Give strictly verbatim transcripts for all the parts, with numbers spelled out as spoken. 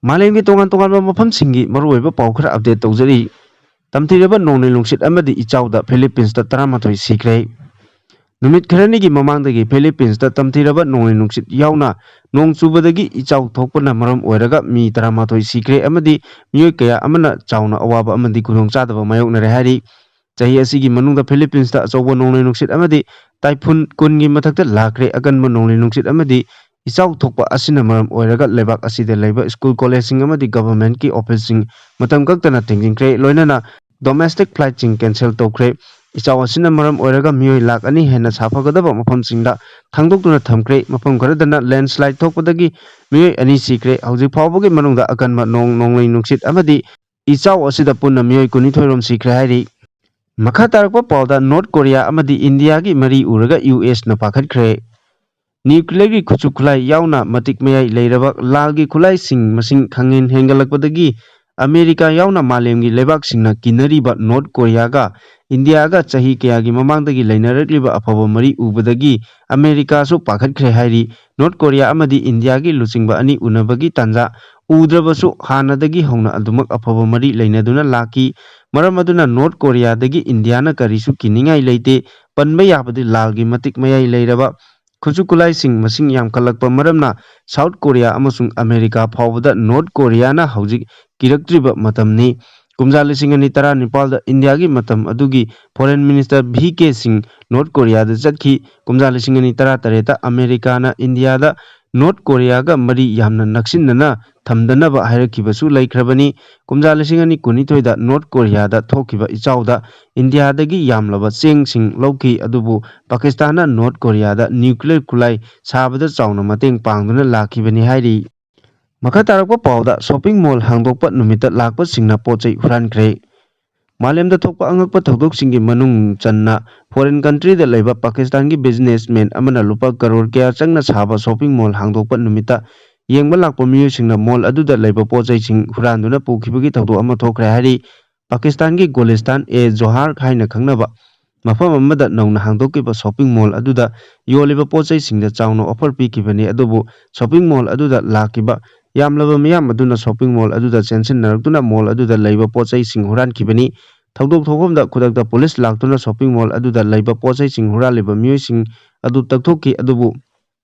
ꯃꯥꯂꯦꯝꯒꯤ ꯇꯣꯉꯥꯟ ꯇꯣꯉꯥꯟꯕ ꯃꯐꯝꯁꯤꯡꯒꯤ ꯃꯔꯨꯑꯣꯏꯕ ꯄꯥꯎ ꯈꯔ ꯑꯞꯗꯦꯠ ꯇꯧꯖꯔꯤ꯫ ꯇꯝꯊꯤꯔꯕ ꯅꯣꯡꯂꯩ ꯅꯨꯡꯁꯤꯠ ꯑꯃꯗꯤ ꯏꯆꯥꯎꯗ ꯐꯤꯂꯤꯄꯤꯟꯁꯇ ꯇꯔꯥꯃꯥꯊꯣꯏ ꯁꯤꯈ꯭ꯔꯦ꯫ ꯅꯨꯃꯤꯠ ꯈꯔꯅꯤꯒꯤ ꯃꯃꯥꯡꯗꯒꯤ ꯐꯤꯂꯤꯄꯤꯟꯁꯇ ꯇꯝꯊꯤꯔꯕ ꯅꯣꯡꯂꯩ ꯅꯨꯡꯁꯤꯠ ꯌꯥꯎꯅ ꯅꯣꯡ ꯆꯨꯕꯗꯒꯤ ꯏꯆꯥꯎ ꯊꯣꯛꯄꯅ ꯃꯔꯝ ꯑꯣꯏꯔꯒ ꯃꯤ ꯇꯔꯥꯃꯥꯊꯣꯏ ꯁꯤꯈ꯭ꯔꯦ ꯑꯃꯗꯤ ꯃꯤꯑꯣꯏ ꯀꯌꯥ ꯑꯃꯅ ꯆꯥꯎꯅ ꯑꯋꯥꯕ ꯑꯃꯗꯤ ꯈꯨꯗꯣꯡꯆꯥꯗꯕ ꯃꯥꯌꯣꯛꯅꯔꯦ ꯍꯥꯏꯔꯤ꯫ ꯆꯍꯤ ꯑꯁꯤꯒꯤ ꯃꯅꯨꯡꯗ ꯐꯤꯂꯤꯄꯤꯟꯁꯇ ꯑꯆꯧꯕ ꯅꯣꯡꯂꯩ ꯅꯨꯡꯁꯤꯠ ꯑꯃꯗꯤ ꯇꯥꯏꯐꯨꯟ ꯀꯨꯟꯒꯤ ꯃꯊꯛꯇ ꯂꯥꯛꯈ꯭ꯔꯦ꯫ ꯑꯀꯟꯕ ꯅꯣꯡꯂꯩ ꯅꯨꯡꯁꯤꯠ ꯑꯃꯗꯤ ꯏꯆꯥꯎ ꯊꯣꯛꯄ ꯑꯁꯤꯅ ꯃꯔꯝ ꯑꯣꯏꯔꯒ ꯂꯩꯕꯥꯛ ꯑꯁꯤꯗ ꯂꯩꯕ ꯁ꯭ꯀꯨꯜ, ꯀꯣꯂꯦꯖꯁꯤꯡ ꯑꯃꯗꯤ ꯒꯚꯔꯟꯃꯦꯟꯠꯀꯤ ꯑꯣꯐꯤꯁꯁꯤꯡ ꯃꯇꯝ ꯀꯛꯇꯅ ꯊꯤꯡꯖꯤꯟꯈ꯭ꯔꯦ, ꯂꯣꯏꯅꯅ ꯗꯣꯃꯦꯁꯇꯤꯛ ꯐ꯭ꯂꯥꯏꯠꯁꯤꯡ ꯀꯦꯟꯁꯦꯜ ꯇꯧꯈ꯭ꯔꯦ꯫ ꯏꯆꯥꯎ ꯑꯁꯤꯅ ꯃꯔꯝ ꯑꯣꯏꯔꯒ ꯃꯤꯑꯣꯏ ꯂꯥꯈ ꯑꯅꯤ ꯍꯦꯟꯅ ꯁꯥꯐꯒꯗꯕ ꯃꯐꯝꯁꯤꯡꯗ ꯈꯥꯡꯗꯣꯛꯇꯨꯅ ꯊꯝꯈ꯭ꯔꯦ꯫ ꯃꯐꯝ ꯈꯔꯗꯅ ꯂꯦꯟꯁꯂꯥꯏꯠ ꯊꯣꯛꯄꯗꯒꯤ ꯃꯤꯑꯣꯏ ꯑꯅꯤ ꯁꯤꯈ꯭ꯔꯦ꯫ ꯍꯧꯖꯤꯛ ꯐꯥꯎꯕꯒꯤ ꯃꯅꯨꯡꯗ ꯑꯀꯟꯕ ꯅꯣꯡ, ꯅꯣꯡꯂꯩ ꯅꯨꯡꯁꯤꯠ ꯑꯃꯗꯤ ꯏꯆꯥꯎ ꯑꯁꯤꯗ ꯄꯨꯟꯅ ꯃꯤꯑꯣꯏ ꯀꯨꯟꯅꯤꯊꯣꯏ ꯔꯣꯝ ꯁꯤꯈ꯭ꯔꯦ ꯍꯥꯏꯔꯤ꯫ ꯃꯈꯥ ꯇꯥꯔꯛꯄ ꯄꯥꯎꯗ ꯅꯣꯔꯠ ꯀꯣꯔꯤꯌꯥ ꯑꯃꯗꯤ ꯏꯟꯗꯤꯌꯥꯒꯤ ꯃꯔꯤ ꯎꯔꯒ ꯌꯨ ꯑꯦꯁꯅ ꯄꯥꯈꯠꯈ꯭ꯔꯦ꯫ ꯅ꯭ꯌꯨꯀ꯭ꯂꯤꯌꯔꯒꯤ ꯈꯨꯠꯁꯨ ꯈꯨꯠꯂꯥꯏ ꯌꯥꯎꯅ ꯃꯇꯤꯛ ꯃꯌꯥꯏ ꯂꯩꯔꯕ ꯂꯥꯜꯒꯤ ꯈꯨꯠꯂꯥꯏꯁꯤꯡ ꯃꯁꯤꯡ ꯈꯪꯍꯦꯟ ꯍꯦꯟꯒꯠꯂꯛꯄꯗꯒꯤ ꯑꯃꯦꯔꯤꯀꯥ ꯌꯥꯎꯅ ꯃꯥꯂꯦꯝꯒꯤ ꯂꯩꯕꯥꯛꯁꯤꯡꯅ ꯀꯤꯅꯔꯤꯕ ꯅꯣꯔꯠ ꯀꯣꯔꯤꯌꯥꯒ ꯏꯟꯗꯤꯌꯥꯒ ꯆꯍꯤ ꯀꯌꯥꯒꯤ ꯃꯃꯥꯡꯗꯒꯤ ꯂꯩꯅꯔꯛꯂꯤꯕ ꯑꯐꯕ ꯃꯔꯤ ꯎꯕꯗꯒꯤ ꯑꯃꯦꯔꯤꯀꯥꯁꯨ ꯄꯥꯈꯠꯈ꯭ꯔꯦ ꯍꯥꯏꯔꯤ꯫ ꯅꯣꯔꯠ ꯀꯣꯔꯤꯌꯥ ꯑꯃꯗꯤ ꯏꯟꯗꯤꯌꯥꯒꯤ ꯂꯨꯆꯤꯡꯕ ꯑꯅꯤ ꯎꯅꯕꯒꯤ ꯇꯥꯟꯖꯥ ꯎꯗ꯭ꯔꯕꯁꯨ ꯍꯥꯟꯅꯗꯒꯤ ꯍꯧꯅ ꯑꯗꯨꯃꯛ ꯑꯐꯕ ꯃꯔꯤ ꯂꯩꯅꯗꯨꯅ ꯂꯥꯛꯈꯤ꯫ ꯃꯔꯝ ꯑꯗꯨꯅ ꯅꯣꯔꯠ ꯀꯣꯔꯤꯌꯥꯗꯒꯤ ꯏꯟꯗꯤꯌꯥꯅ ꯀꯔꯤꯁꯨ ꯀꯤꯅꯤꯡꯉꯥꯏ ꯂꯩꯇꯦ꯫ ꯄꯟꯕ ꯌꯥꯕꯗꯤ ꯂꯥꯜꯒꯤ ꯃꯇꯤꯛ ꯃꯌꯥꯏ ꯂꯩꯔꯕ ꯈꯨꯠꯁꯨ ꯈꯨꯠꯂꯥꯏꯁꯤꯡ ꯃꯁꯤꯡ ꯌꯥꯝꯈꯠꯂꯛꯄ ꯃꯔꯝꯅ ꯁꯥꯎꯠ ꯀꯣꯔꯤꯌꯥ ꯑꯃꯁꯨꯡ ꯑꯃꯦꯔꯤꯀꯥ ꯐꯥꯎꯕꯗ ꯅꯣꯔꯠ ꯀꯣꯔꯤꯌꯥꯅ ꯍꯧꯖꯤꯛ ꯀꯤꯔꯛꯇ꯭ꯔꯤꯕ ꯃꯇꯝꯅꯤ꯫ ꯀꯨꯝꯖꯥ ꯂꯤꯁꯤꯡ ꯑꯅꯤ ꯇꯔꯥꯅꯤꯄꯥꯜꯗ ꯏꯟꯗꯤꯌꯥꯒꯤ ꯃꯇꯝ ꯑꯗꯨꯒꯤ ꯐꯣꯔꯦꯟ ꯃꯤꯅꯤꯁꯇꯔ ꯚꯤ ꯀꯦ ꯁꯤꯡ ꯅꯣꯔꯠ ꯀꯣꯔꯤꯌꯥꯗ ꯆꯠꯈꯤ꯫ ꯀꯨꯝꯖꯥ ꯂꯤꯁꯤꯡ ꯑꯅꯤ ꯇꯔꯥꯇꯔꯦꯠꯇ ꯑꯃꯦꯔꯤꯀꯥꯅ ꯏꯟꯗꯤꯌꯥꯗ ꯅꯣꯔꯠ ꯀꯣꯔꯤꯌꯥꯒ ꯃꯔꯤ ꯌꯥꯝꯅ ꯅꯛꯁꯤꯟꯅꯅ ꯊꯝꯗꯅꯕ ꯍꯥꯏꯔꯛꯈꯤꯕꯁꯨ ꯂꯩꯈ꯭ꯔꯕꯅꯤ꯫ ꯀꯨꯝꯖꯥ ꯂꯤꯁꯤꯡ ꯑꯅꯤ ꯀꯨꯟꯅꯤꯊꯣꯏꯗ ꯅꯣꯔꯠ ꯀꯣꯔꯤꯌꯥꯗ ꯊꯣꯛꯈꯤꯕ ꯏꯆꯥꯎꯗ ꯏꯟꯗꯤꯌꯥꯗꯒꯤ ꯌꯥꯝꯂꯕ ꯆꯦꯡꯁꯤꯡ ꯂꯧꯈꯤ, ꯑꯗꯨꯕꯨ ꯄꯥꯀꯤꯁꯇꯥꯟꯅ ꯅꯣꯔꯠ ꯀꯣꯔꯤꯌꯥꯗ ꯅ꯭ꯌꯨꯀ꯭ꯂꯤꯌꯔ ꯈꯨꯠꯂꯥꯏ ꯁꯥꯕꯗ ꯆꯥꯎꯅ ꯃꯇꯦꯡ ꯄꯥꯡꯗꯨꯅ ꯂꯥꯛꯈꯤꯕꯅꯤ ꯍꯥꯏꯔꯤ꯫ ꯃꯈꯥ ꯇꯥꯔꯛꯄ ꯄꯥꯎꯗ, ꯁꯣꯞꯄꯤꯡ ꯃꯣꯜ ꯍꯥꯡꯗꯣꯛꯄ ꯅꯨꯃꯤꯠꯇ ꯂꯥꯛꯄꯁꯤꯡꯅ ꯄꯣꯠ ꯆꯩ ꯍꯨꯔꯥꯟꯈ꯭ꯔꯦ꯫ ꯃꯥꯂꯦꯝꯗ ꯊꯣꯛꯄ ꯑꯉꯛꯄ ꯊꯧꯗꯣꯛꯁꯤꯡꯒꯤ ꯃꯅꯨꯡ ꯆꯟꯅ ꯐꯣꯔꯦꯟ ꯀꯟꯇ꯭ꯔꯤꯗ ꯂꯩꯕ ꯄꯥꯀꯤꯁꯇꯥꯟꯒꯤ ꯕꯤꯖꯤꯅꯦꯁꯃꯦꯟ ꯑꯃꯅ ꯂꯨꯄꯥ ꯀꯔꯣꯔ ꯀꯌꯥ ꯆꯪꯅ ꯁꯥꯕ ꯁꯣꯞꯄꯤꯡ ꯃꯣꯜ ꯍꯥꯡꯗꯣꯛꯄ ꯅꯨꯃꯤꯠꯇ ꯌꯦꯡꯕ ꯂꯥꯛꯄ ꯃꯤꯑꯣꯏꯁꯤꯡꯅ ꯃꯣꯜ ꯑꯗꯨꯗ ꯂꯩꯕ ꯄꯣꯠ ꯆꯩꯁꯤꯡ ꯍꯨꯔꯥꯟꯗꯨꯅ ꯄꯨꯈꯤꯕꯒꯤ ꯊꯧꯗꯣꯛ ꯑꯃ ꯊꯣꯛꯈ꯭ꯔꯦ ꯍꯥꯏꯔꯤ꯫ ꯄꯥꯀꯤꯁꯇꯥꯟꯒꯤ ꯒꯣꯂꯤꯁꯇꯥꯟ ꯑꯦ ꯖꯣꯍꯥꯔ ꯍꯥꯏꯅ ꯈꯪꯅꯕ ꯃꯐꯝ ꯑꯃꯗ ꯅꯧꯅ ꯍꯥꯡꯗꯣꯛꯈꯤꯕ ꯁꯣꯞꯄꯤꯡ ꯃꯣꯜ ꯑꯗꯨꯗ ꯌꯣꯜꯂꯤꯕ ꯄꯣꯠ ꯆꯩꯁꯤꯡꯗ ꯆꯥꯎꯅ ꯑꯣꯐꯔ ꯄꯤꯈꯤꯕꯅꯤ꯫ ꯑꯗꯨꯕꯨ ꯁꯣꯞꯄꯤꯡ ꯃꯣꯜ ꯑꯗꯨꯗ ꯂꯥꯛꯈꯤꯕ ꯌꯥꯝꯂꯕ ꯃꯤꯌꯥꯝ ꯑꯗꯨꯅ ꯁꯣꯞꯄꯤꯡ ꯃꯣꯜ ꯑꯗꯨꯗ ꯆꯦꯟꯁꯤꯟꯅꯔꯛꯇꯨꯅ ꯃꯣꯜ ꯑꯗꯨꯗ ꯂꯩꯕ ꯄꯣꯠ ꯆꯩꯁꯤꯡ ꯍꯨꯔꯥꯟꯈꯤꯕꯅꯤ꯫ ꯊꯧꯗꯣꯛ ꯊꯣꯛꯐꯝꯗ ꯈꯨꯗꯛꯇ ꯄꯨꯂꯤꯁ ꯂꯥꯛꯇꯨꯅ ꯁꯣꯞꯄꯤꯡ ꯃꯣꯜ ꯑꯗꯨꯗ ꯂꯩꯕ ꯄꯣꯠ ꯆꯩꯁꯤꯡ ꯍꯨꯔꯥꯜꯂꯤꯕ ꯃꯤꯑꯣꯏꯁꯤꯡ ꯑꯗꯨ ꯇꯛꯊꯣꯛꯈꯤ꯫ ꯑꯗꯨꯕꯨ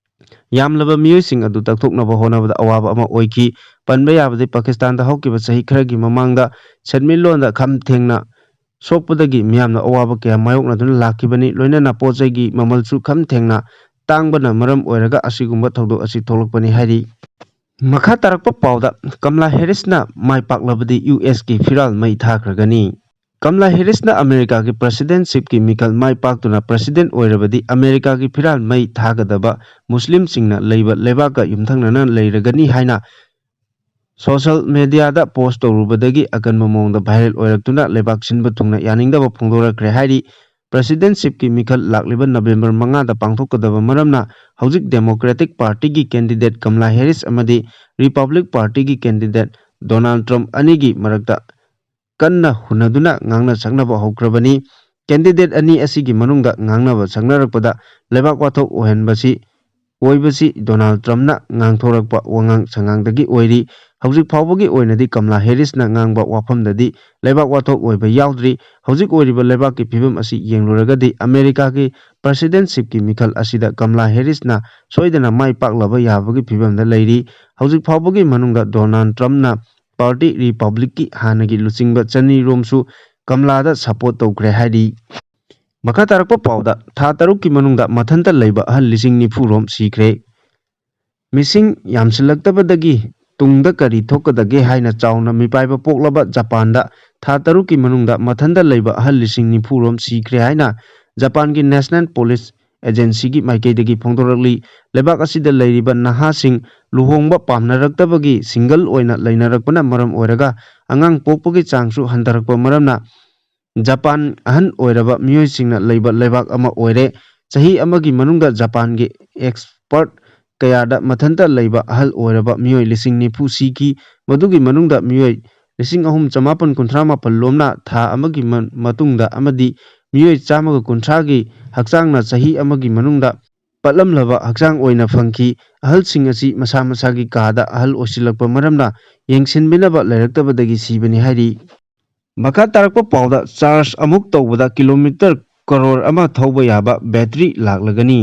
ꯌꯥꯝꯂꯕ ꯃꯤꯑꯣꯏꯁꯤꯡ ꯑꯗꯨ ꯇꯛꯊꯣꯛꯅꯕ ꯍꯣꯠꯅꯕꯗ ꯑꯋꯥꯕ ꯑꯃ ꯑꯣꯏꯈꯤ꯫ ꯄꯟꯕ ꯌꯥꯕꯗꯤ ꯄꯥꯀꯤꯁꯇꯥꯟꯗ ꯍꯧꯈꯤꯕ ꯆꯍꯤ ꯈꯔꯒꯤ ꯃꯃꯥꯡꯗ ꯁꯦꯟꯃꯤꯠꯂꯣꯟꯗ ꯈꯝ ꯊꯦꯡꯅ ꯁꯣꯛꯄꯗꯒꯤ ꯃꯤꯌꯥꯝꯅ ꯑꯋꯥꯕ ꯀꯌꯥ ꯃꯥꯌꯣꯛꯅꯗꯨꯅ ꯂꯥꯛꯈꯤꯕꯅꯤ꯫ ꯂꯣꯏꯅꯅ ꯄꯣꯠ ꯆꯩꯒꯤ ꯃꯃꯜꯁꯨ ꯈꯝ ꯊꯦꯡꯅ ꯇꯥꯡꯕꯅ ꯃꯔꯝ ꯑꯣꯏꯔꯒ ꯑꯁꯤꯒꯨꯝꯕ ꯊꯧꯗꯣꯛ ꯑꯁꯤ ꯊꯣꯛꯂꯛꯄꯅꯤ ꯍꯥꯏꯔꯤ꯫ ꯃꯈꯥ ꯇꯥꯔꯛꯄ ꯄꯥꯎꯗ, ꯀꯝꯂꯥ ꯍꯦꯔꯤꯁꯅ ꯃꯥꯏ ꯄꯥꯛꯂꯕꯗꯤ ꯌꯨ ꯑꯦꯁꯀꯤ ꯐꯤꯔꯥꯜ ꯃꯩ ꯊꯥꯈ꯭ꯔꯒꯅꯤ꯫ ꯀꯝꯂꯥ ꯍꯦꯔꯤꯁꯅ ꯑꯃꯦꯔꯤꯀꯥꯒꯤ ꯄ꯭ꯔꯦꯁꯤꯗꯦꯟꯁꯤꯞꯀꯤ ꯃꯤꯈꯜ ꯃꯥꯏ ꯄꯥꯛꯇꯨꯅ ꯄ꯭ꯔꯦꯁꯤꯗꯦꯟ ꯑꯣꯏꯔꯕꯗꯤ ꯑꯃꯦꯔꯤꯀꯥꯒꯤ ꯐꯤꯔꯥꯜ ꯃꯩ ꯊꯥꯒꯗꯕ ꯃꯨꯁꯂꯤꯝꯁꯤꯡꯅ ꯂꯩꯕ ꯂꯩꯕꯥꯛꯀ ꯌꯨꯝꯊꯪꯅꯅ ꯂꯩꯔꯒꯅꯤ ꯍꯥꯏꯅ ꯁꯣꯁꯦꯜ ꯃꯦꯗꯤꯌꯥꯗ ꯄꯣꯁ ꯇꯧꯔꯨꯕꯗꯒꯤ ꯑꯀꯟꯕ ꯃꯑꯣꯡꯗ ꯚꯥꯏꯔꯦꯜ ꯑꯣꯏꯔꯛꯇꯨꯅ ꯂꯩꯕꯥꯛ ꯁꯤꯟꯕ ꯊꯨꯡꯅ ꯌꯥꯅꯤꯡꯗꯕ ꯐꯣꯡꯗꯣꯔꯛꯈ꯭ꯔꯦ ꯍꯥꯏꯔꯤ꯫ ꯄ꯭ꯔꯦꯁꯤꯗꯦꯟꯁꯤꯞꯀꯤ ꯃꯤꯈꯜ ꯂꯥꯛꯂꯤꯕ ꯅꯕꯦꯝꯕꯔ ꯃꯉꯥꯗ ꯄꯥꯡꯊꯣꯛꯀꯗꯕ ꯃꯔꯝꯅ ꯍꯧꯖꯤꯛ ꯗꯦꯃꯣꯀ꯭ꯔꯦꯇꯤꯛ ꯄꯥꯔꯇꯤꯒꯤ ꯀꯦꯟꯗꯤꯗꯦꯠ ꯀꯝꯂꯥ ꯍꯦꯔꯤꯁ ꯑꯃꯗꯤ ꯔꯤꯄꯕ꯭ꯂꯤꯛ ꯄꯥꯔꯇꯤꯒꯤ ꯀꯦꯟꯗꯤꯗꯦꯠ ꯗꯣꯅꯥꯜꯗ ꯇ꯭ꯔꯝꯞ ꯑꯅꯤꯒꯤ ꯃꯔꯛꯇ ꯀꯟꯅ ꯍꯨꯟꯅꯗꯨꯅ ꯉꯥꯡꯅ ꯁꯛꯅꯕ ꯍꯧꯈ꯭ꯔꯕꯅꯤ꯫ ꯀꯦꯟꯗꯤꯗꯦꯠ ꯑꯅꯤ ꯑꯁꯤꯒꯤ ꯃꯅꯨꯡꯗ ꯉꯥꯡꯅꯕ ꯁꯛꯅꯔꯛꯄꯗ ꯂꯩꯕꯥꯛ ꯋꯥꯊꯣꯛ ꯑꯣꯏꯍꯟꯕꯁꯤ ꯑꯣꯏꯕꯁꯤ ꯗꯣꯅꯥꯜꯗ ꯇ꯭ꯔꯝꯞꯅ ꯉꯥꯡꯊꯣꯔꯛꯄ ꯋꯥꯉꯥꯡ ꯁꯉꯥꯡꯗꯒꯤ ꯑꯣꯏꯔꯤ꯫ ꯍꯧꯖꯤꯛ ꯐꯥꯎꯕꯒꯤ ꯑꯣꯏꯅꯗꯤ ꯀꯝꯂꯥ ꯍꯦꯔꯤꯁꯅ ꯉꯥꯡꯕ ꯋꯥꯐꯝꯗꯗꯤ ꯂꯩꯕꯥꯛ ꯋꯥꯊꯣꯛ ꯑꯣꯏꯕ ꯌꯥꯎꯗ꯭ꯔꯤ꯫ ꯍꯧꯖꯤꯛ ꯑꯣꯏꯔꯤꯕ ꯂꯩꯕꯥꯛꯀꯤ ꯐꯤꯕꯝ ꯑꯁꯤ ꯌꯦꯡꯂꯨꯔꯒꯗꯤ ꯑꯃꯦꯔꯤꯀꯥꯒꯤ ꯄ꯭ꯔꯦꯁꯤꯗꯦꯟꯁꯤꯞꯀꯤ ꯃꯤꯈꯜ ꯑꯁꯤꯗ ꯀꯝꯂꯥ ꯍꯦꯔꯤꯁꯅ ꯁꯣꯏꯗꯅ ꯃꯥꯏ ꯄꯥꯛꯂꯕ ꯌꯥꯕꯒꯤ ꯐꯤꯕꯝꯗ ꯂꯩꯔꯤ꯫ ꯍꯧꯖꯤꯛ ꯐꯥꯎꯕꯒꯤ ꯃꯅꯨꯡꯗ ꯗꯣꯅꯥꯜꯗ ꯇ꯭ꯔꯝꯞꯅ ꯄꯥꯔꯇꯤ ꯔꯤꯄꯕ꯭ꯂꯤꯛꯀꯤ ꯍꯥꯟꯅꯒꯤ ꯂꯨꯆꯤꯡꯕ ꯆꯅꯤꯔꯣꯝꯁꯨ ꯀꯝꯂꯥꯗ ꯁꯄꯣꯔꯠ ꯇꯧꯈ꯭ꯔꯦ ꯍꯥꯏꯔꯤ꯫ ꯃꯈꯥ ꯇꯥꯔꯛꯄ ꯄꯥꯎꯗ, ꯊꯥ ꯇꯔꯨꯛꯀꯤ ꯃꯅꯨꯡꯗ ꯃꯊꯟꯇ ꯂꯩꯕ ꯑꯍꯜ ꯂꯤꯁꯤꯡ ꯅꯤꯐꯨ ꯔꯣꯝ ꯁꯤꯈ꯭ꯔꯦ꯫ ꯃꯤꯁꯤꯡ ꯌꯥꯝꯁꯤꯜꯂꯛꯇꯕꯗꯒꯤ ꯇꯨꯡꯗ ꯀꯔꯤ ꯊꯣꯛꯀꯗꯒꯦ ꯍꯥꯏꯅ ꯆꯥꯎꯅ ꯃꯤꯄꯥꯏꯕ ꯄꯣꯛꯂꯕ ꯖꯄꯥꯟꯗ ꯊꯥ ꯇꯔꯨꯛꯀꯤ ꯃꯅꯨꯡꯗ ꯃꯊꯟꯇ ꯂꯩꯕ ꯑꯍꯜ ꯂꯤꯁꯤꯡ ꯅꯤꯐꯨ ꯔꯣꯝ ꯁꯤꯈ꯭ꯔꯦ ꯍꯥꯏꯅ ꯖꯄꯥꯟꯒꯤ ꯅꯦꯁꯅꯦꯜ ꯄꯨꯂꯤꯁ ꯑꯦꯖꯦꯟꯁꯤꯒꯤ ꯃꯥꯏꯀꯩꯗꯒꯤ ꯐꯣꯡꯗꯣꯔꯛꯂꯤ꯫ ꯂꯩꯕꯥꯛ ꯑꯁꯤꯗ ꯂꯩꯔꯤꯕ ꯅꯍꯥꯁꯤꯡ ꯂꯨꯍꯣꯡꯕ ꯄꯥꯝꯅꯔꯛꯇꯕꯒꯤ ꯁꯤꯡꯒꯜ ꯑꯣꯏꯅ ꯂꯩꯅꯔꯛꯄꯅ ꯃꯔꯝ ꯑꯣꯏꯔꯒ ꯑꯉꯥꯡ ꯄꯣꯛꯄꯒꯤ ꯆꯥꯡꯁꯨ ꯍꯟꯊꯔꯛꯄ ꯃꯔꯝꯅ ꯖꯄꯥꯟ ꯑꯍꯟ ꯑꯣꯏꯔꯕ ꯃꯤꯑꯣꯏꯁꯤꯡꯅ ꯂꯩꯕ ꯂꯩꯕꯥꯛ ꯑꯃ ꯑꯣꯏꯔꯦ꯫ ꯆꯍꯤ ꯑꯃꯒꯤ ꯃꯅꯨꯡꯗ ꯖꯄꯥꯟꯒꯤ ꯑꯦꯛꯁꯄꯔꯠ ꯀꯌꯥꯗ ꯃꯊꯟꯇ ꯂꯩꯕ ꯑꯍꯜ ꯑꯣꯏꯔꯕ ꯃꯤꯑꯣꯏ ꯂꯤꯁꯤꯡ ꯅꯤꯐꯨ ꯁꯤꯈꯤ꯫ ꯃꯗꯨꯒꯤ ꯃꯅꯨꯡꯗ ꯃꯤꯑꯣꯏ ꯂꯤꯁꯤꯡ ꯑꯍꯨꯝ ꯆꯃꯥꯄꯟ ꯀꯨꯟꯊ꯭ꯔꯥ ꯃꯥꯄꯟ ꯂꯣꯝꯅ ꯊꯥ ꯑꯃꯒꯤ ꯃ-, ꯃꯇꯨꯡꯗ ꯑꯃꯗꯤ ꯃꯤꯑꯣꯏ ꯆꯥꯝꯃꯒ ꯀꯨꯟꯊ꯭ꯔꯥꯒꯤ ꯍꯛꯆꯥꯡꯅ ꯆꯍꯤ ꯑꯃꯒꯤ ꯃꯅꯨꯡꯗ ꯄꯠꯂꯝꯂꯕ ꯍꯛꯆꯥꯡ ꯑꯣꯏꯅ ꯐꯪꯈꯤ꯫ ꯑꯍꯜꯁꯤꯡ ꯑꯁꯤ ꯃꯁꯥ ꯃꯁꯥꯒꯤ ꯀꯥꯗ ꯑꯍꯜ ꯑꯣꯏꯁꯤꯜꯂꯛꯄ ꯃꯔꯝꯅ ꯌꯦꯡꯁꯤꯟꯕꯤꯅꯕ ꯂꯩꯔꯛꯇꯕꯗꯒꯤ ꯁꯤꯕꯅꯤ ꯍꯥꯏꯔꯤ꯫ ꯃꯈꯥ ꯇꯥꯔꯛꯄ ꯄꯥꯎꯗ, ꯆꯥꯔꯖ ꯑꯃꯨꯛ ꯇꯧꯕꯗ ꯀꯤꯂꯣꯃꯤꯇꯔ ꯀꯔꯣꯔ ꯑꯃ ꯊꯧꯕ ꯌꯥꯕ ꯕꯦꯇ꯭ꯔꯤ ꯂꯥꯛꯂꯒꯅꯤ꯫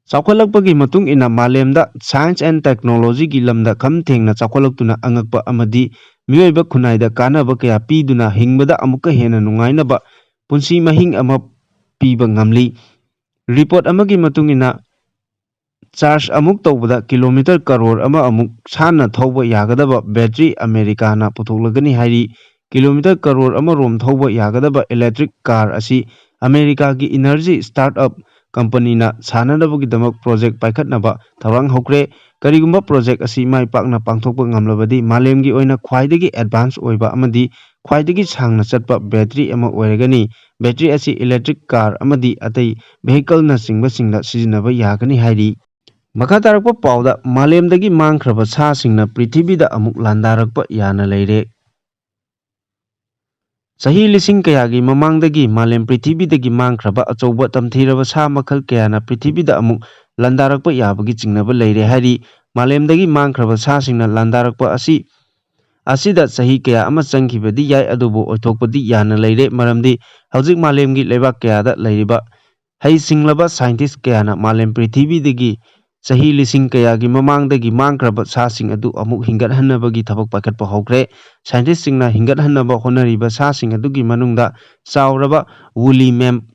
ꯆꯥꯎꯈꯠꯂꯛꯄꯒꯤ ꯃꯇꯨꯡ ꯏꯟꯅ ꯃꯥꯂꯦꯝꯗ science and technologyꯒꯤ ꯂꯝꯗ ꯈꯝ ꯊꯦꯡꯅ ꯆꯥꯎꯈꯠꯂꯛꯇꯨꯅ ꯑꯉꯛꯄ ꯑꯃꯗꯤ ꯃꯤꯑꯣꯏꯕ ꯈꯨꯟꯅꯥꯏꯗ ꯀꯥꯟꯅꯕ ꯀꯌꯥ ꯄꯤꯗꯨꯅ ꯍꯤꯡꯕꯗ ꯑꯃꯨꯛꯀ ꯍꯦꯟꯅ ꯅꯨꯡꯉꯥꯏꯅꯕ ꯄꯨꯟꯁꯤ ꯃꯍꯤꯡ ꯑꯃ ꯄꯤꯕ ꯉꯝꯂꯤ꯫ ꯔꯤꯄꯣꯔꯠ ꯑꯃꯒꯤ ꯃꯇꯨꯡ ꯏꯟꯅ, ꯆꯥꯔꯖ ꯑꯃꯨꯛ ꯇꯧꯕꯗ ꯀꯤꯂꯣꯃꯤꯇꯔ ꯀꯔꯣꯔ ꯑꯃ ꯑꯃꯨꯛ ꯁꯥꯟꯅ ꯊꯧꯕ ꯌꯥꯒꯗꯕ ꯕꯦꯇ꯭ꯔꯤ ꯑꯃꯦꯔꯤꯀꯥꯅ ꯄꯨꯊꯣꯛꯂꯒꯅꯤ ꯍꯥꯏꯔꯤ꯫ ꯀꯤꯂꯣꯃꯤꯇꯔ ꯀꯔꯣꯔ ꯑꯃ ꯔꯣꯝ ꯊꯧꯕ ꯌꯥꯒꯗꯕ electric car ꯑꯁꯤ ꯑꯃꯦꯔꯤꯀꯥꯒꯤ energy startup companyꯅ ꯁꯥꯟꯅꯅꯕꯒꯤꯗꯃꯛ project ꯄꯥꯏꯈꯠꯅꯕ ꯊꯧꯔꯥꯡ ꯍꯧꯈ꯭ꯔꯦ꯫ ꯀꯔꯤꯒꯨꯝꯕ project ꯑꯁꯤ ꯃꯥꯏ ꯄꯥꯛꯅ ꯄꯥꯡꯊꯣꯛꯄ ꯉꯝꯂꯕꯗꯤ ꯃꯥꯂꯦꯝꯒꯤ ꯑꯣꯏꯅ ꯈ꯭ꯋꯥꯏꯗꯒꯤ advance ꯑꯣꯏꯕ ꯑꯃꯗꯤ ꯈ꯭ꯋꯥꯏꯗꯒꯤ ꯁꯥꯡꯅ ꯆꯠꯄ ꯕꯦꯇ꯭ꯔꯤ ꯑꯃ ꯑꯣꯏꯔꯒꯅꯤ꯫ ꯕꯦꯇ꯭ꯔꯤ ꯑꯁꯤ electric car ꯑꯃꯗꯤ ꯑꯇꯩ vehicleꯅꯆꯤꯡꯕꯁꯤꯡꯗ ꯁꯤꯖꯤꯟꯅꯕ ꯌꯥꯒꯅꯤ ꯍꯥꯏꯔꯤ꯫ ꯃꯈꯥ ꯇꯥꯔꯛꯄ ꯄꯥꯎꯗ, ꯃꯥꯂꯦꯝꯗꯒꯤ ꯃꯥꯡꯈ꯭ꯔꯕ ꯁꯥꯁꯤꯡꯅ ꯄ꯭ꯔꯤꯊꯤꯕꯤꯗ ꯑꯃꯨꯛ ꯂꯥꯟꯗꯥꯔꯛꯄ ꯌꯥꯅ ꯂꯩꯔꯦ꯫ ꯆꯍꯤ ꯂꯤꯁꯤꯡ ꯀꯌꯥꯒꯤ ꯃꯃꯥꯡꯗꯒꯤ ꯃꯥꯂꯦꯝ ꯄ꯭ꯔꯤꯊꯤꯕꯤꯗꯒꯤ ꯃꯥꯡꯈ꯭ꯔꯕ ꯑꯆꯧꯕ ꯇꯝꯊꯤꯔꯕ ꯁꯥ ꯃꯈꯜ ꯀꯌꯥꯅ ꯄ꯭ꯔꯤꯊꯤꯕꯤꯗ ꯑꯃꯨꯛ ꯂꯥꯟꯗꯥꯔꯛꯄ ꯌꯥꯕꯒꯤ ꯆꯤꯡꯅꯕ ꯂꯩꯔꯦ ꯍꯥꯏꯔꯤ꯫ ꯃꯥꯂꯦꯝꯗꯒꯤ ꯃꯥꯡꯈ꯭ꯔꯕ ꯁꯥꯁꯤꯡꯅ ꯂꯥꯟꯗꯥꯔꯛꯄ ꯑꯁꯤ, ꯑꯁꯤꯗ ꯆꯍꯤ ꯀꯌꯥ ꯑꯃ ꯆꯪꯈꯤꯕꯗꯤ ꯌꯥꯏ, ꯑꯗꯨꯕꯨ ꯑꯣꯏꯊꯣꯛꯄꯗꯤ ꯌꯥꯅ ꯂꯩꯔꯦ, ꯃꯔꯝꯗꯤ ꯍꯧꯖꯤꯛ ꯃꯥꯂꯦꯝꯒꯤ ꯂꯩꯕꯥꯛ ꯀꯌꯥꯗ ꯂꯩꯔꯤꯕ ꯍꯩꯁꯤꯡꯂꯕ scientist ꯀꯌꯥꯅ ꯃꯥꯂꯦꯝ ꯄ꯭ꯔꯤꯊꯤꯕꯤꯗꯒꯤ ꯆꯍꯤ ꯂꯤꯁꯤꯡ ꯀꯌꯥꯒꯤ ꯃꯃꯥꯡꯗꯒꯤ ꯃꯥꯡꯈ꯭ꯔꯕ ꯁꯥꯁꯤꯡ ꯑꯗꯨ ꯑꯃꯨꯛ ꯍꯤꯡꯒꯠꯍꯟꯅꯕꯒꯤ ꯊꯕꯛ ꯄꯥꯏꯈꯠꯄ ꯍꯧꯈ꯭ꯔꯦ꯫ Scientistꯁꯤꯡꯅ ꯍꯤꯡꯒꯠꯍꯟꯅꯕ ꯍꯣꯠꯅꯔꯤꯕ ꯁꯥꯁꯤꯡ ꯑꯗꯨꯒꯤ ꯃꯅꯨꯡꯗ ꯆꯥꯎꯔꯕ woolly mammoth,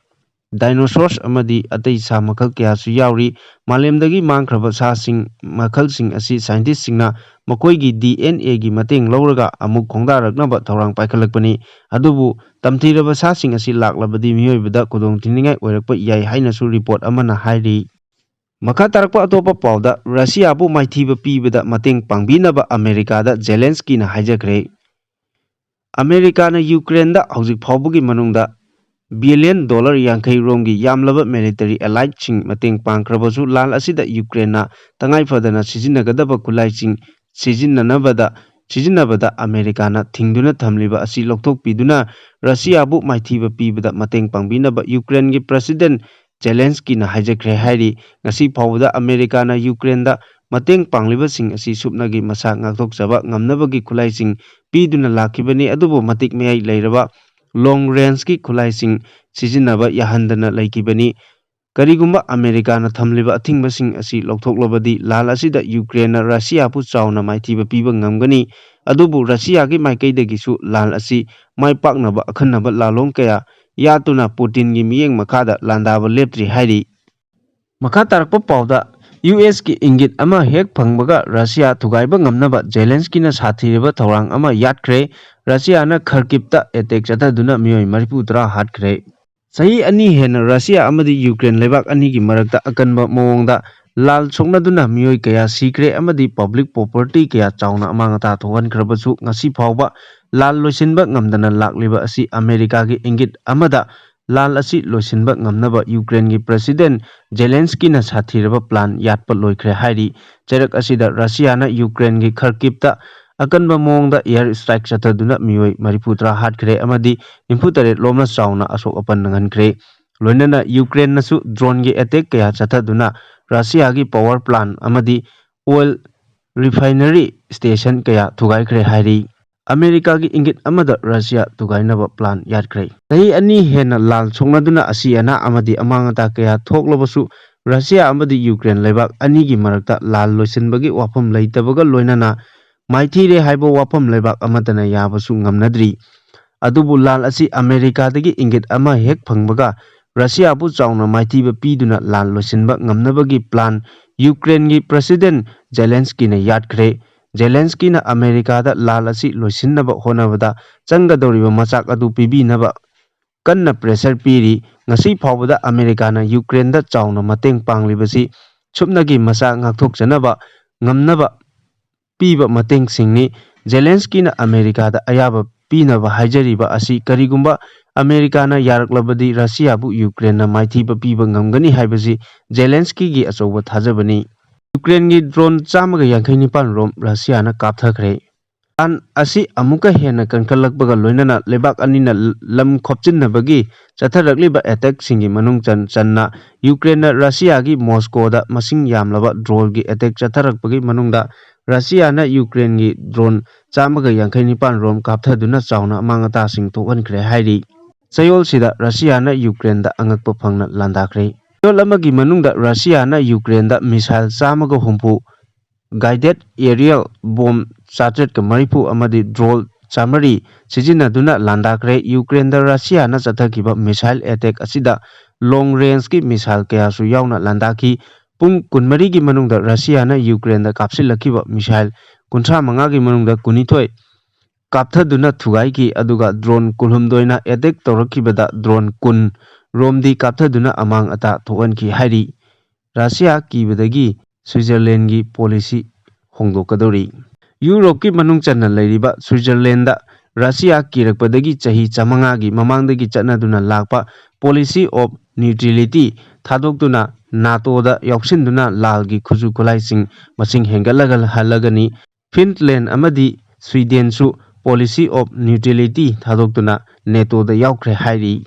dinosaurs ꯑꯃꯗꯤ ꯑꯇꯩ ꯁꯥ ꯃꯈꯜ ꯀꯌꯥꯁꯨ ꯌꯥꯎꯔꯤ꯫ ꯃꯥꯂꯦꯝꯗꯒꯤ ꯃꯥꯡꯈ꯭ꯔꯕ ꯁꯥꯁꯤꯡ ꯃꯈꯜꯁꯤꯡ ꯑꯁꯤ scientistꯁꯤꯡꯅ ꯃꯈꯣꯏꯒꯤ DNAꯒꯤ ꯃꯇꯦꯡ ꯂꯧꯔꯒ ꯑꯃꯨꯛ ꯈꯣꯡꯗꯥꯔꯛꯅꯕ ꯊꯧꯔꯥꯡ ꯄꯥꯏꯈꯠꯂꯛꯄꯅꯤ꯫ ꯑꯗꯨꯕꯨ ꯇꯝꯊꯤꯔꯕ ꯁꯥꯁꯤꯡ ꯑꯁꯤ ꯂꯥꯛꯂꯕꯗꯤ ꯃꯤꯑꯣꯏꯕꯗ ꯈꯨꯗꯣꯡꯊꯤꯅꯤꯡꯉꯥꯏ ꯑꯣꯏꯔꯛꯄ ꯌꯥꯏ ꯍꯥꯏꯅꯁꯨ ꯔꯤꯄꯣꯔꯠ ꯑꯃꯅ ꯍꯥꯏꯔꯤ꯫ ꯃꯈꯥ ꯇꯥꯔꯛꯄ ꯑꯇꯣꯞꯄ ꯄꯥꯎꯗ, ꯔꯁꯤꯌꯥꯕꯨ ꯃꯥꯏꯊꯤꯕ ꯄꯤꯕꯗ ꯃꯇꯦꯡ ꯄꯥꯡꯕꯤꯅꯕ ꯑꯃꯦꯔꯤꯀꯥꯗ ꯖꯦꯂꯦꯟꯁꯀꯤꯅ ꯍꯥꯏꯖꯈ꯭ꯔꯦ꯫ ꯑꯃꯦꯔꯤꯀꯥꯅ ꯌꯨꯀ꯭ꯔꯦꯟꯗ ꯍꯧꯖꯤꯛ ꯐꯥꯎꯕꯒꯤ ꯃꯅꯨꯡꯗ ꯕꯤꯂꯤꯌꯟ ꯗꯣꯂꯔ ꯌꯥꯡꯈꯩ ꯔꯣꯝꯒꯤ ꯌꯥꯝꯂꯕ military alliedꯁꯤꯡ ꯃꯇꯦꯡ ꯄꯥꯡꯈ꯭ꯔꯕꯁꯨ, ꯂꯥꯟ ꯑꯁꯤꯗ ꯌꯨꯀ꯭ꯔꯦꯟꯅ ꯇꯉꯥꯏ ꯐꯗꯅ ꯁꯤꯖꯤꯟꯅꯒꯗꯕ ꯈꯨꯠꯂꯥꯏꯁꯤꯡ ꯁꯤꯖꯤꯟꯅꯅꯕꯗ ꯁꯤꯖꯤꯟꯅꯕꯗ ꯑꯃꯦꯔꯤꯀꯥꯅ ꯊꯤꯡꯗꯨꯅ ꯊꯝꯂꯤꯕ ꯑꯁꯤ ꯂꯧꯊꯣꯛꯄꯤꯗꯨꯅ ꯔꯁꯤꯌꯥꯕꯨ ꯃꯥꯏꯊꯤꯕ ꯄꯤꯕꯗ ꯃꯇꯦꯡ ꯄꯥꯡꯕꯤꯅꯕ ꯌꯨꯀ꯭ꯔꯦꯟꯒꯤ ꯄ꯭ꯔꯁꯤꯗꯦꯟ ꯖꯦꯂꯦꯟꯁꯀꯤꯅ ꯍꯥꯏꯖꯈ꯭ꯔꯦ ꯍꯥꯏꯔꯤ꯫ ꯉꯁꯤ ꯐꯥꯎꯕꯗ ꯑꯃꯦꯔꯤꯀꯥꯅ ꯌꯨꯀ꯭ꯔꯦꯟꯗ ꯃꯇꯦꯡ ꯄꯥꯡꯂꯤꯕꯁꯤꯡ ꯑꯁꯤ ꯁꯨꯞꯅꯒꯤ ꯃꯁꯥ ꯉꯥꯛꯊꯣꯛꯆꯕ ꯉꯝꯅꯕꯒꯤ ꯈꯨꯠꯂꯥꯏꯁꯤꯡ ꯄꯤꯗꯨꯅ ꯂꯥꯛꯈꯤꯕꯅꯤ, ꯑꯗꯨꯕꯨ ꯃꯇꯤꯛ ꯃꯌꯥꯏ ꯂꯩꯔꯕ ꯂꯣꯡ ꯔꯦꯟꯖꯀꯤ ꯈꯨꯠꯂꯥꯏꯁꯤꯡ ꯁꯤꯖꯤꯟꯅꯕ ꯌꯥꯍꯟꯗꯅ ꯂꯩꯈꯤꯕꯅꯤ꯫ ꯀꯔꯤꯒꯨꯝꯕ ꯑꯃꯦꯔꯤꯀꯥꯅ ꯊꯝꯂꯤꯕ ꯑꯊꯤꯡꯕꯁꯤꯡ ꯑꯁꯤ ꯂꯧꯊꯣꯛꯂꯕꯗꯤ ꯂꯥꯜ ꯑꯁꯤꯗ ꯌꯨꯀ꯭ꯔꯦꯟꯅ ꯔꯁꯤꯌꯥꯕꯨ ꯆꯥꯎꯅ ꯃꯥꯏꯊꯤꯕ ꯄꯤꯕ ꯉꯝꯒꯅꯤ꯫ ꯑꯗꯨꯕꯨ ꯔꯁꯤꯌꯥꯒꯤ ꯃꯥꯏꯀꯩꯗꯒꯤꯁꯨ ꯂꯥꯜ ꯑꯁꯤ ꯃꯥꯏ ꯄꯥꯛꯅꯕ ꯑꯈꯟꯅꯕ ꯂꯥꯜꯂꯣꯡ ꯀꯌꯥ ꯌꯥꯠꯇꯨꯅ ꯄꯨꯇꯤꯟꯒꯤ ꯃꯤꯠꯌꯦꯡ ꯃꯈꯥꯗ ꯂꯥꯟꯗꯥꯕ ꯂꯦꯞꯇ꯭ꯔꯤ ꯍꯥꯏꯔꯤ꯫ ꯃꯈꯥ ꯇꯥꯔꯛꯄ ꯄꯥꯎꯗ, ꯌꯨ ꯑꯦꯁꯀꯤ ꯏꯪꯒꯤꯠ ꯑꯃ ꯍꯦꯛ ꯐꯪꯕꯒ ꯔꯁꯤꯌꯥ ꯊꯨꯒꯥꯏꯕ ꯉꯝꯅꯕ ꯖꯦꯂꯦꯟꯁꯀꯤꯅ ꯁꯥꯊꯤꯔꯕ ꯊꯧꯔꯥꯡ ꯑꯃ ꯌꯥꯠꯈ꯭ꯔꯦ꯫ ꯔꯁꯤꯌꯥꯅ ꯈꯔꯀꯤꯞꯇ ꯑꯦꯇꯦꯛ ꯆꯠꯊꯗꯨꯅ ꯃꯤꯑꯣꯏ ꯃꯔꯤꯐꯨ ꯇꯔꯥ ꯍꯥꯠꯈ꯭ꯔꯦ꯫ ꯆꯍꯤ ꯑꯅꯤ ꯍꯦꯟꯅ ꯔꯁꯤꯌꯥ ꯑꯃꯗꯤ ꯌꯨꯀ꯭ꯔꯦꯟ ꯂꯩꯕꯥꯛ ꯑꯅꯤꯒꯤ ꯃꯔꯛꯇ ꯑꯀꯟꯕ ꯃꯑꯣꯡꯗ ꯂꯥꯜ ꯁꯣꯛꯅꯗꯨꯅ ꯃꯤꯑꯣꯏ ꯀꯌꯥ ꯁꯤꯈ꯭ꯔꯦ ꯑꯃꯗꯤ ꯄꯕ꯭ꯂꯤꯛ ꯄ꯭ꯔꯣꯄꯔꯇꯤ ꯀꯌꯥ ꯆꯥꯎꯅ ꯑꯃꯥꯡ ꯑꯇꯥ ꯊꯣꯛꯍꯟꯈ꯭ꯔꯕꯁꯨ, ꯉꯁꯤ ꯐꯥꯎꯕ ꯂꯥꯜ ꯂꯣꯏꯁꯤꯟꯕ ꯉꯝꯗꯅ ꯂꯥꯛꯂꯤꯕ ꯑꯁꯤ ꯑꯃꯦꯔꯤꯀꯥꯒꯤ ꯏꯪꯒꯤꯠ ꯑꯃꯗ ꯂꯥꯜ ꯑꯁꯤ ꯂꯣꯏꯁꯤꯟꯕ ꯉꯝꯅꯕ ꯌꯨꯀ꯭ꯔꯦꯟꯒꯤ ꯄ꯭ꯔꯁꯤꯗꯦꯟ ꯖꯦꯂꯦꯟꯁꯀꯤꯅ ꯁꯥꯊꯤꯔꯕ ꯄ꯭ꯂꯥꯟ ꯌꯥꯠꯄ ꯂꯣꯏꯈ꯭ꯔꯦ ꯍꯥꯏꯔꯤ꯫ ꯆꯩꯔꯛ ꯑꯁꯤꯗ ꯔꯁꯤꯌꯥꯅ ꯌꯨꯀ꯭ꯔꯦꯟꯒꯤ ꯈꯔꯀꯤꯞꯇ ꯑꯀꯟꯕ ꯃꯑꯣꯡꯗ ꯑꯦꯌꯔ ꯏꯁꯇ꯭ꯔꯥꯏꯛ ꯆꯠꯊꯗꯨꯅ ꯃꯤꯑꯣꯏ ꯃꯔꯤꯐꯨ ꯇꯔꯥ ꯍꯥꯠꯈ꯭ꯔꯦ ꯑꯃꯗꯤ ꯅꯤꯐꯨ ꯇꯔꯦꯠ ꯂꯣꯝꯅ ꯆꯥꯎꯅ ꯑꯁꯣꯛ ꯑꯄꯟ ꯅꯪꯍꯟꯈ꯭ꯔꯦ꯫ ꯂꯣꯏꯅꯅ ꯌꯨꯀ꯭ꯔꯦꯟꯅꯁꯨ ꯗ꯭ꯔꯣꯟꯒꯤ ꯑꯦꯇꯦꯛ ꯀꯌꯥ ꯆꯠꯊꯗꯨꯅ ꯔꯁꯤꯌꯥꯒꯤ ꯄꯋꯥꯔ ꯄ꯭ꯂꯥꯟ ꯑꯃꯗꯤ ꯑꯣꯏꯜ ꯔꯤꯐꯥꯏꯅꯔꯤ ꯁ꯭ꯇꯦꯁꯟ ꯀꯌꯥ ꯊꯨꯒꯥꯏꯈ꯭ꯔꯦ ꯍꯥꯏꯔꯤ꯫ ꯑꯃꯦꯔꯤꯀꯥꯒꯤ ꯏꯪꯒꯤꯠ ꯑꯃꯗ ꯔꯁꯤꯌꯥ ꯊꯨꯒꯥꯏꯅꯕ ꯄ꯭ꯂꯥꯟ ꯌꯥꯠꯈ꯭ꯔꯦ꯫ ꯆꯍꯤ ꯑꯅꯤ ꯍꯦꯟꯅ ꯂꯥꯜ ꯁꯣꯛꯅꯗꯨꯅ ꯑꯁꯤ ꯑꯅꯥ ꯑꯃꯗꯤ ꯑꯃꯥꯡ ꯑꯇꯥ ꯀꯌꯥ ꯊꯣꯛꯂꯕꯁꯨ, ꯔꯁꯤꯌꯥ ꯑꯃꯗꯤ ꯌꯨꯀ꯭ꯔꯦꯟ ꯂꯩꯕꯥꯛ ꯑꯅꯤꯒꯤ ꯃꯔꯛꯇ ꯂꯥꯜ ꯂꯣꯏꯁꯤꯟꯕꯒꯤ ꯋꯥꯐꯝ ꯂꯩꯇꯕꯒ ꯂꯣꯏꯅꯅ ꯃꯥꯏꯊꯤꯔꯦ ꯍꯥꯏꯕ ꯋꯥꯐꯝ ꯂꯩꯕꯥꯛ ꯑꯃꯠꯇꯅ ꯌꯥꯕꯁꯨ ꯉꯝꯅꯗ꯭ꯔꯤ꯫ ꯑꯗꯨꯕꯨ ꯂꯥꯜ ꯑꯁꯤ ꯑꯃꯦꯔꯤꯀꯥꯗꯒꯤ ꯏꯪꯒꯤꯠ ꯑꯃ ꯍꯦꯛ ꯐꯪꯕꯒ ꯔꯁꯤꯌꯥꯕꯨ ꯆꯥꯎꯅ ꯃꯥꯏꯊꯤꯕ ꯄꯤꯗꯨꯅ ꯂꯥꯜ ꯂꯣꯏꯁꯤꯟꯕ ꯉꯝꯅꯕꯒꯤ ꯄ꯭ꯂꯥꯟ ꯌꯨꯀ꯭ꯔꯦꯟꯒꯤ ꯄ꯭ꯔꯁꯤꯗꯦꯟ ꯖꯦꯂꯦꯟꯁꯀꯤꯅ ꯌꯥꯠꯈ꯭ꯔꯦ꯫ ꯖꯦꯂꯦꯟꯁꯀꯤꯅ ꯑꯃꯦꯔꯤꯀꯥꯗ ꯂꯥꯜ ꯑꯁꯤ ꯂꯣꯏꯁꯤꯟꯅꯕ ꯍꯣꯠꯅꯕꯗ ꯆꯪꯒꯗꯧꯔꯤꯕ ꯃꯆꯥꯛ ꯑꯗꯨ ꯄꯤꯕꯤꯅꯕ ꯀꯟꯅ ꯄ꯭ꯔꯦꯁꯔ ꯄꯤꯔꯤ꯫ ꯉꯁꯤ ꯐꯥꯎꯕꯗ ꯑꯃꯦꯔꯤꯀꯥꯅ ꯌꯨꯀ꯭ꯔꯦꯟꯗ ꯆꯥꯎꯅ ꯃꯇꯦꯡ ꯄꯥꯡꯂꯤꯕꯁꯤ ꯁꯨꯞꯅꯒꯤ ꯃꯆꯥ ꯉꯥꯛꯊꯣꯛꯆꯅꯕ ꯉꯝꯅꯕ ꯄꯤꯕ ꯃꯇꯦꯡꯁꯤꯡꯅꯤ꯫ ꯖꯦꯂꯦꯟꯁꯀꯤꯅ ꯑꯃꯦꯔꯤꯀꯥꯗ ꯑꯌꯥꯕ ꯄꯤꯅꯕ ꯍꯥꯏꯖꯔꯤꯕ ꯑꯁꯤ ꯀꯔꯤꯒꯨꯝꯕ ꯑꯃꯦꯔꯤꯀꯥꯅ ꯌꯥꯔꯛꯂꯕꯗꯤ ꯔꯁꯤꯌꯥꯕꯨ ꯌꯨꯀ꯭ꯔꯦꯟꯅ ꯃꯥꯏꯊꯤꯕ ꯄꯤꯕ ꯉꯝꯒꯅꯤ ꯍꯥꯏꯕꯁꯤ ꯖꯦꯂꯦꯟꯁꯀꯤꯒꯤ ꯑꯆꯧꯕ ꯊꯥꯖꯕꯅꯤ꯫ ꯌꯨꯀ꯭ꯔꯦꯟꯒꯤ ꯗ꯭ꯔꯣꯟ ꯆꯥꯝꯃꯒ ꯌꯥꯡꯈꯩ ꯅꯤꯄꯥꯟ ꯔꯣꯝ ꯔꯁꯤꯌꯥꯅ ꯀꯥꯞꯊꯈ꯭ꯔꯦ꯫ ꯏꯔꯥꯟ ꯑꯁꯤ ꯑꯃꯨꯛꯀ ꯍꯦꯟꯅ ꯀꯟꯈꯠꯂꯛꯄꯒ ꯂꯣꯏꯅꯅ ꯂꯩꯕꯥꯛ ꯑꯅꯤꯅ ꯂꯝ ꯈꯣꯞꯆꯤꯟꯅꯕꯒꯤ ꯆꯠꯊꯔꯛꯂꯤꯕ ꯑꯦꯇꯦꯛꯁꯤꯡꯒꯤ ꯃꯅꯨꯡ ꯆꯟ ꯆꯟꯅ ꯌꯨꯀ꯭ꯔꯦꯟꯅ ꯔꯁꯤꯌꯥꯒꯤ ꯃꯣꯁꯀꯣꯗ ꯃꯁꯤꯡ ꯌꯥꯝꯂꯕ ꯗ꯭ꯔꯣꯟꯒꯤ ꯑꯦꯇꯦꯛ ꯆꯠꯊꯔꯛꯄꯒꯤ ꯃꯅꯨꯡꯗ ꯔꯁꯤꯌꯥꯅ ꯌꯨꯀ꯭ꯔꯦꯟꯒꯤ ꯗ꯭ꯔꯣꯟ ꯆꯥꯝꯃꯒ ꯌꯥꯡꯈꯩ ꯅꯤꯄꯥꯟ ꯔꯣꯝ ꯀꯥꯞꯊꯗꯨꯅ ꯆꯥꯎꯅ ꯑꯃꯥꯡ ꯑꯇꯥꯁꯤꯡ ꯊꯣꯛꯍꯟꯈ꯭ꯔꯦ ꯍꯥꯏꯔꯤ꯫ ꯆꯌꯣꯜꯁꯤꯗ ꯔꯁꯤꯌꯥꯅ ꯌꯨꯀ꯭ꯔꯦꯟꯗ ꯑꯉꯛꯄ ꯐꯪꯅ ꯂꯥꯟꯗꯥꯈ꯭ꯔꯦ꯫ ꯆꯌꯣꯜ ꯑꯃꯒꯤ ꯃꯅꯨꯡꯗ ꯔꯁꯤꯌꯥꯅ ꯌꯨꯀ꯭ꯔꯦꯟꯗ ꯃꯤꯁꯥꯏꯜ ꯆꯥꯝꯃꯒ ꯍꯨꯝꯐꯨ, ꯒꯥꯏꯗꯦꯠ ꯑꯦꯔꯤꯌꯦꯜ ꯕꯣꯝ ꯆꯥꯇ꯭ꯔꯦꯠꯀ ꯃꯔꯤꯐꯨ ꯑꯃꯗꯤ ꯗ꯭ꯔꯣꯟ ꯆꯥꯃꯔꯤ ꯁꯤꯖꯤꯟꯅꯗꯨꯅ ꯂꯥꯟꯗꯥꯈ꯭ꯔꯦ꯫ ꯌꯨꯀ꯭ꯔꯦꯟꯗ ꯔꯁꯤꯌꯥꯅ ꯆꯠꯊꯈꯤꯕ ꯃꯤꯁꯥꯏꯜ ꯑꯦꯇꯦꯛ ꯑꯁꯤꯗ ꯂꯣꯡ ꯔꯦꯟꯖꯀꯤ ꯃꯤꯁꯥꯏꯜ ꯀꯌꯥꯁꯨ ꯌꯥꯎꯅ ꯂꯥꯟꯗꯥꯈꯤ꯫ ꯄꯨꯡ ꯀꯨꯟꯃꯔꯤꯒꯤ ꯃꯅꯨꯡꯗ ꯔꯁꯤꯌꯥꯅ ꯌꯨꯀ꯭ꯔꯦꯟꯗ ꯀꯥꯞꯁꯤꯜꯂꯛꯈꯤꯕ ꯃꯤꯁꯥꯏꯜ ꯀꯨꯟꯊ꯭ꯔꯥ ꯃꯉꯥꯒꯤ ꯃꯅꯨꯡꯗ ꯀꯨꯟꯅꯤꯊꯣꯏ ꯀꯥꯞꯊꯗꯨꯅ ꯊꯨꯒꯥꯏꯈꯤ, ꯑꯗꯨꯒ ꯗ꯭ꯔꯣꯟ ꯀꯨꯟꯍꯨꯝꯗꯣꯏꯅ ꯑꯦꯇꯦꯛ ꯇꯧꯔꯛꯈꯤꯕꯗ ꯗ꯭ꯔꯣꯟ ꯀꯨꯟ ꯔꯣꯝꯗꯤ ꯀꯥꯞꯊꯗꯨꯅ ꯑꯃꯥꯡ ꯑꯇꯥ ꯊꯣꯛꯍꯟꯈꯤ ꯍꯥꯏꯔꯤ꯫ Russia ꯀꯤꯕꯗꯒꯤ ꯁ꯭ꯋꯤꯖꯔꯂꯦꯟꯒꯤ policy ꯍꯣꯡꯗꯣꯛꯀꯗꯧꯔꯤ꯫ ꯌꯨꯔꯣꯞꯀꯤ ꯃꯅꯨꯡ ꯆꯟꯅ ꯂꯩꯔꯤꯕ ꯁ꯭ꯋꯤꯖꯔꯂꯦꯟꯗ ꯔꯁꯤꯌꯥ ꯀꯤꯔꯛꯄꯗꯒꯤ ꯆꯍꯤ ꯆꯥꯃꯉꯥꯒꯤ ꯃꯃꯥꯡꯗꯒꯤ ꯆꯠꯅꯗꯨꯅ ꯂꯥꯛꯄ ꯄꯣꯂꯤꯁꯤ ꯑꯣꯐ ꯅ꯭ꯌꯨꯇ꯭ꯔꯤꯂꯤꯇꯤ ꯊꯥꯗꯣꯛꯇꯨꯅ ꯅꯥꯇꯣꯗ ꯌꯥꯎꯁꯤꯟꯗꯨꯅ ꯂꯥꯜꯒꯤ ꯈꯨꯠꯁꯨ ꯈꯨꯠꯂꯥꯏꯁꯤꯡ ꯃꯁꯤꯡ ꯍꯦꯟꯒꯠꯂꯒ ꯍꯜꯂꯒꯅꯤ꯫ ꯐꯤꯟꯂꯦꯟ ꯑꯃꯗꯤ ꯁ꯭ꯋꯤꯗꯦꯟꯁꯨ ꯄꯣꯂꯤꯁꯤ ꯑꯣꯐ ꯅ꯭ꯌꯨꯇ꯭ꯔꯤꯂꯤꯇꯤ ꯊꯥꯗꯣꯛꯇꯨꯅ ꯅꯦꯇꯣꯗ ꯌꯥꯎꯈ꯭ꯔꯦ ꯍꯥꯏꯔꯤ꯫